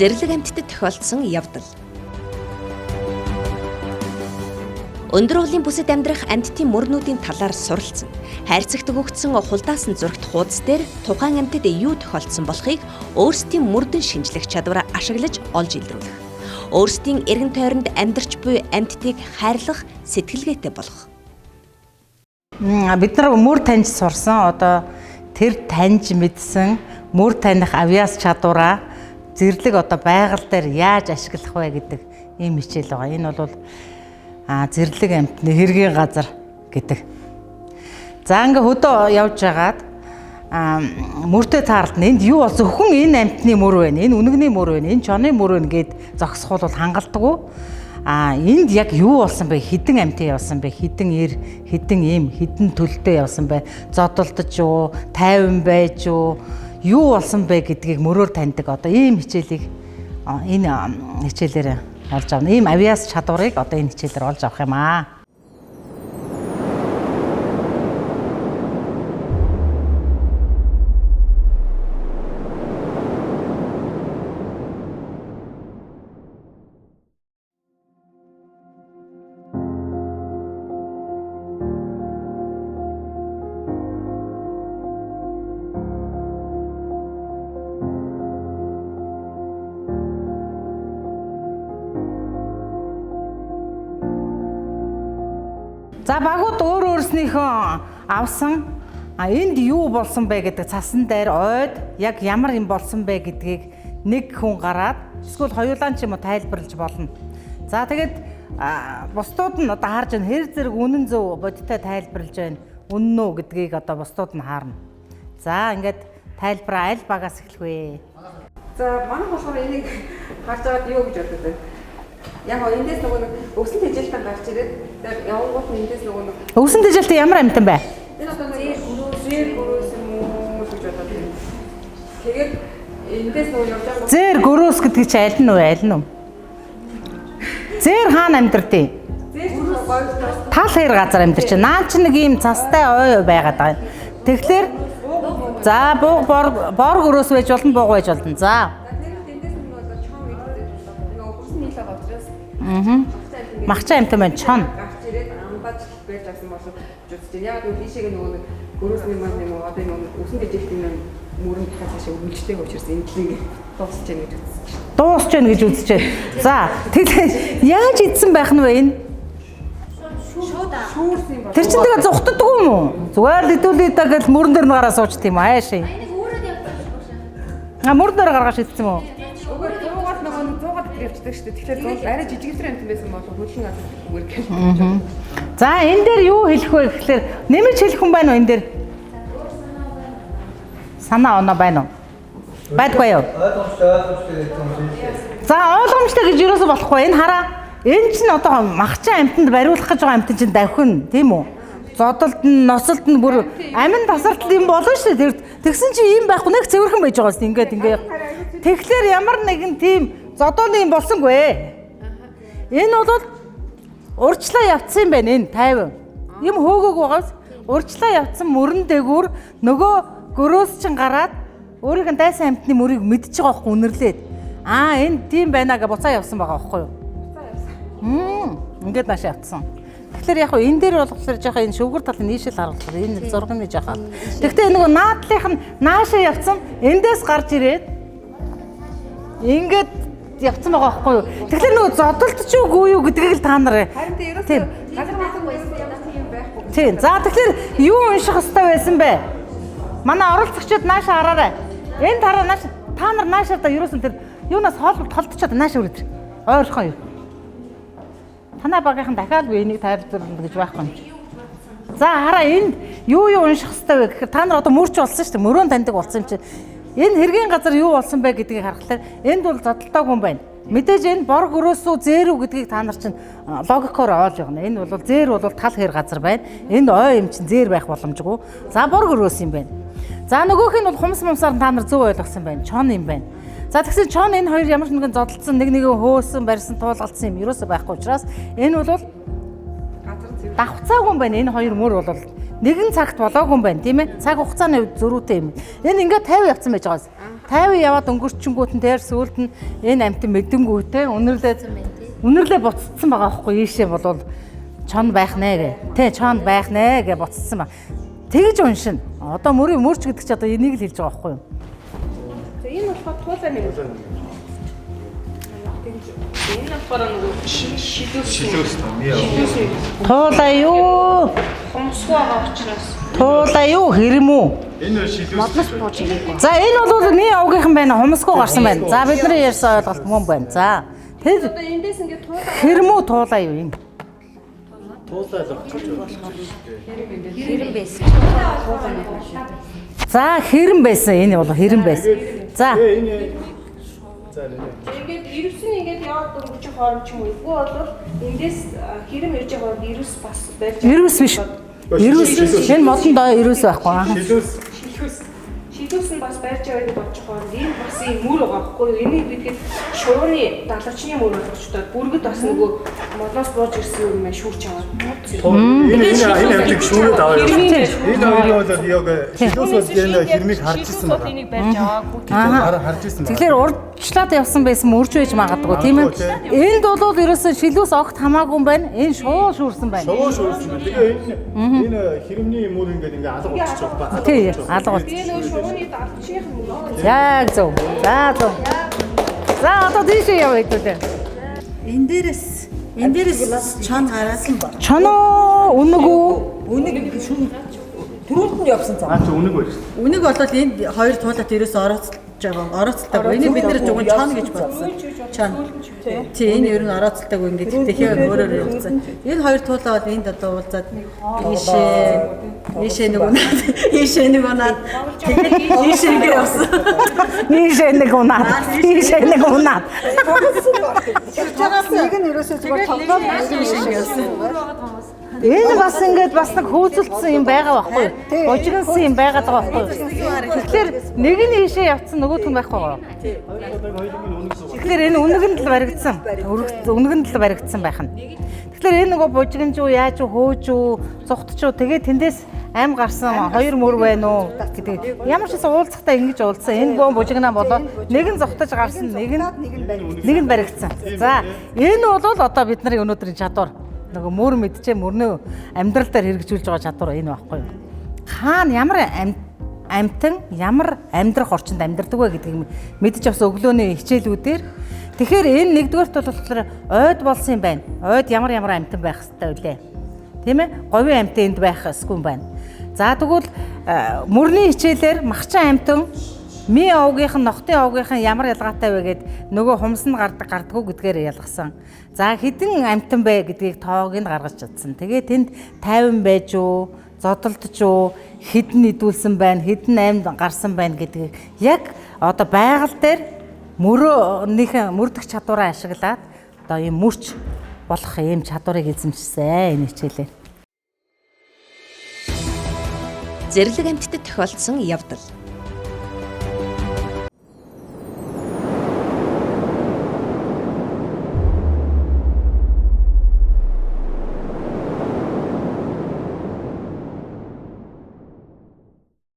Зэрлэг амьтдад тохиолдсон явдал. Өндөр уулын бүсэд амьдрах амьтдын мөрнүүдийн талаар суралцсан. Хайрцагт өгөгдсөн хулдаасан зурагт хуудас дээр тухайн амьтад юу тохиолдсон болохыг өөрсдийн мөрдөн шинжлэх чадвараа ашиглаж олж илрүүлэх. Өөрсдийн эргэн тойронд амьдарч буй амьтдыг хайрлах сэтгэлгээтэй болох. Бид нар мөр таньж сурсан. Одоо тэр таньж мэдсэн мөр таних авьяас чадвараа зэрлэг одоо байгаль дээр яаж ашиглах вэ гэдэг ийм хичээл байгаа. Энэ бол зэрлэг амьтны хэргийн газар гэдэг. За ингээ хөдөө явж байгаад мөртөө тааралдна. Энд юу болсон? Зөвхөн энэ амьтны мөр байна. Энэ үнэгний мөр байна. Энэ чоны мөр байна гэд зогсох бол хангалтгүй. Энд яг юу болсон бэ? Хэдэн амьтан явсан бэ? Хэдэн эр, хэдэн эм, хэдэн төлөлтөө явсан бэ? Зодолдож юу, тайван байж юу, юу болсон бэ гэдгийг мөрөөр таньдаг. Одоо ийм хичээлийг энэ хичээлээр олж авна. Ийм авиас чадварыг одоо энэ хичээлээр олж авах юм аа. За багууд өөр өөрснийхөө авсан энд юу болсон бэ гэдэг цасан дээр ойд яг ямар юм болсон бэ гэдгийг нэг хүн гараад эсвэл хоёулаа ч юм уу тайлбарлаж болно. За тэгээд бусдууд нь одоо харж байна, хэр зэрэг үнэн зөв бодиттой тайлбарлаж байна, үнэн үү гэдгийг одоо бусдууд нь харна. За ингээд тайлбараа аль багаас эхлэх вэ? За манай болохоор энийг харж байгаад юу гэж бодод байна? Яг гоо эндээс нөгөө нэг өвсөн тэжээлтэн гарч ирээд тэгээд явангууд нь эндээс нөгөө нэг Өвсөн тэжээлтэн ямар амьтан бэ? Энэ одоо зээр гөрөөс юм уу гэж бодоод байна. Тэгээд эндээс нөгөө явж байгаа Зээр гөрөөс гэдгийг чи аль нь вэ? Аль нь вэ? Зээр хаана амьдэрдیں? Зээр гөрөөс гоё. Тал хоёр газар амьдарч. Наа чи нэг ийм цастай ой байгаад байгаа юм. Тэгэхээр за бууг бор гөрөөс байж болно, бууг байж болно. За. Махчаа амьтан байна, чон. Гарч ирээд амбаж байж авсан болов үзэж байна. Яг нэг тийшээ нөгөө нэг гөрөөсний маань юм уу одоо нөгөө өсөн тэжээлтийн маань мөрөн дахиад цаашаа үргэлжлэх учраас энэ талыг дуусч яах гэж үзэж байна. Дуусч яах гэж үзэж байна. За тэгэхээр яаж идсэн байх нь вэ энэ? Шүүрсэн юм байна. Тэр чинь тэгээ зүхтдэггүй юм уу? Зүгээр л идүүлээ да гэж мөрөн дээр нь гараа суучт юм аашаа. Энийг өөрөөр явуулсан шиг байна. А мөрөн дээр гаргаа шидсэн юм уу? Үгүй 100-аар нөгөө 100-аар дээр явчихдаг шүү дээ. Тэгэхээр 100 арай жижигтэр амтан байсан бол хөдлөн газар зүгээр гэж. За энэ дээр юу хэлэх вэ гэхлээр нэмж хэлэх хүн байна уу энэ дээр? Санаа оноо байна уу? Байдгүй юу? Ойлгомжтой ойлгомжтой гэдэг юм шиг. За ойлгомжтой гэж юусоо болохгүй. Энэ хараа. Энэ чинь одоо махчаа амтанд бариулах гэж байгаа амтан чинь давхин тийм үү? Зодолд нь, носолд нь бүр амин тасартал юм болно шүү дээ. Тэгсэн чинь ийм байхгүй нэг цэвэрхэн байж байгаа юм ингээд ингээд. Тэгэхээр ямар нэгэн тийм зодооны юм болсонгүй. Энэ бол урьдчилан явцсан юм байна энэ 50. Юм хөөгөөг байгаас урьдчилан явцсан мөрөн дээгүүр нөгөө гөрөөс чинь гараад өөрийнх нь дайсан амьтны мөрийг мэдж байгаа байхгүй үнэрлээд. Аа энэ тийм байна гэ буцаа явсан байгаа байхгүй юу? Буцаа явсан. Ингээд нааш явцсан. Тэгэхээр яг энэ дээр болохоор жоохон энэ шөвгөр талын нийшил харуулах энэ зурганы жоохон. Тэгэхдээ нөгөө наадлынх нь наашаа явцсан эндээс гарч ирээд ингээд явцсан байгаа байхгүй юу? Тэгэхээр нөгөө зодолт ч үгүй юу гэдгийг л та нар Харин тийм ерөөсөө газар мазар ямар тийм байхгүй. Тийм. За тэгэхээр юу унших хэвээр байсан бэ? Манай оролцогчид нааша хараарай. Энэ тараа нааш та нар наашаа да ерөөсөн тэр юунаас хоол толдчоод нааша үрээд. Ойрхон юу. Танай багийнхан дахиад би энийг тайлбарлана гэж байхгүй юм чи. За хараа энд юу юу унших хэвээр вэ гэхээр та нар одоо мөрч болсон шүү дээ. Мөрөөн таньдаг болсон юм чи. Энэ хэргийн газар юу болсон бэ гэдгийг харахаар энд бол зодолтоогүй юм байна. Мэдээж энэ бор гөрөөсөө зээр үү гэдгийг та нар чинь логикоор ойлгоно. Энэ бол зээр бол тал хэр газар байна. Энд ой юм чинь зээр байх боломжгүй. За бор гөрөөс юм байна. За нөгөөх нь бол хумс мумсаар та нар зөв ойлгосон байна. Чон юм байна. За тэгсэн чон энэ хоёр ямар ч нэгэн зодолдсон нэг нэгэ хөөсөн, барьсан, туулгалдсан юм ерөөсөө байхгүй учраас энэ бол Газар зэв. давхцаагүй юм байна. Энэ хоёр мөр бол нэгэн цагт болоогүй юм байна, тийм ээ? Цаг хугацааны хувьд зөрүүтэй юм. Энэ ингээд 50 явцсан байж байгаас. 50 яваад өнгөрчөнгүүт нь тэр сүүлд нь энэ амьтан мэдэнгүүтээ үнэрлээ буцсан байгаа байхгүй ийшээ болвол чон байх нэ гэ. Тэ чон байх нэ гэ буцсан ба. Тэгж уншина. Одоо мөрийн мөрч гэдэг чи одоо энийг л хэлж байгаа байхгүй юу? За энэ болохоор туулаа нэг. Энэ болохоор нөгөө шилүүс. Шилүүс том яа. Туулаа юу? Хомсгүй байгаа учраас. Туулаа юу хэрэм үү? Энэ шилүүс. Модноос бууж ирээгүй. За энэ бол миний овгийнхан байна. Хумсгүй гарсан байна. За бидний ярьсан ойлголт мөн байна. За тэр Одоо эндээс ингээд туулаа хэрэм үү туулаа юу юм? Туулаа л авчих гэж байна. Хэрэм байсан. За хэрэм байсан. Энэ бол хэрэм байсан. За Тэгээ энэ за нэ. Ингээд ирвсэн ингээд яваад дөнгөж хооронд ч юм уу. Үгүй бол эндээс хэрэм ирж байгаа хооронд ирвс бас барьж Ирвс биш. Ирвс энэ модон доо ирвс байхгүй. Аа. Шилүүс Шилүүс. Шилүүс нь бас барьж яваад бодож хооронд энэ бас юм мөр байгаа байхгүй юу? Энийг бид хэд шувууны далавчны мөр болгочдод бүргэд бас нөгөө модноос бууж ирсэн юм маань шүүрч аваад. энэ энэ энэ амьтыг шүүрээд аваа. Тийм. Энэ хоёр бол яг шилүүс бол энэ хэрмийг харж исэн байна. Энийг барьж аваагүй. Хараа харж исэн байна. Тэгэхээр урьдчилаад явсан байсан мөрж байж магадгүй тийм ээ. Энд бол ерөөсөн шилүүс огт хамаагүй юм байна. Энэ шуу шүүрсэн байна. Шувуу шүүрсэн байна. Тэгээ энэ энэ хэрмний мөр ингээд ингээ алга болчих ба. Тий, алга болчих. Тэгээ нөгөө шувууны далавчных мөр. Яг зөв. За зөв. За одоо тийшээ явъя хэдүүлээ. Энэ дээрээс энэ дээрээс чон гараасан ба. Чоноо үнэг үү? Үнэг Түрүүнд нь явсан зам. Аа чи үнэг байж. Үнэг бол энд хоёр туулаад ерөөсөө орооцолж байгаа. Орооцолтойгүй. Энийг бид нэр жуган чон гэж бодсон. Чон. Тий, энэ ер нь орооцолтойгүй ингээд тэгэхээр өөрөөр явцсан. Энэ хоёр туулаа бол энд одоо уулзаад ийшээ ийшээ нэг унаад ийшээ нэг унаад тэгээд ийшээ нэг явсан. Нийшээ нэг унаад. Нийшээ нэг унаад. Чараас нэг нь ерөөсөө зүгээр тоглоом Ийшээ явсан. Энэ бас ингээд бас нэг хөөцөлдсөн юм байгаа байхгүй юу? Божигнсан юм байгаад байгаа байхгүй юу? Тэгэхээр нэг нь ийшээ явцсан нөгөөх нь байхгүй юу? Тэгэхээр энэ үнэг нь л баригдсан. Үнэг нь л баригдсан байх нь. Тэгэхээр энэ нөгөө бужигнж уу, яаж уу, хөөж үү, зүхтж үү тэгээ тэндээс ам гарсан хоёр мөр байна уу гэдэг. Ямар ч гэсэн уулзахдаа ингэж уулзсан. Энэ бөөн бужигнаа болоо нэг нь зүхтаж гарсан, нэг нь нэг нь баригдсан. За энэ бол одоо бид нарын өнөөдрийн чадвар. Нөгөө мөр мэдчээ мөрнөө амьдрал дээр хэрэгжүүлж байгаа чадвар энэ байхгүй юу? Хаана ямар амьтан ямар амьдрах орчинд амьдардаг вэ гэдгийг мэдж авсан өглөөний хичээлүүдээр. Тэгэхээр энэ нэгдүгээрт бол болохоор ойд болсон юм байна. Ойд ямар ямар амьтан байх хэрэгтэй вүлээ. Тийм ээ? Говийн амьтан энд байх ёсгүй юм байна. За тэгвэл мөрний хичээлээр махчин амьтан Ми овгийнх нь нохтын овгийнх нь ямар ялгаатай вэ гэд нөгөө хумс нь гардаг гардггүй гэдгээр ялгасан. За хэдэн амьтан бэ гэдгийг тоог нь гаргаж чадсан. Тэгээ тэнд 50 байж уу, зодолдож уу, хэдэн идүүлсэн байна, хэдэн амьд гарсан байна гэдгийг яг одоо байгаль дээр мөрөөнийхэн мөрдөх чадвараа ашиглаад одоо ийм мөрч болох ийм чадварыг эзэмшсэн энэ хичээлээр. Зэрлэг амьтдад тохиолдсон явдал.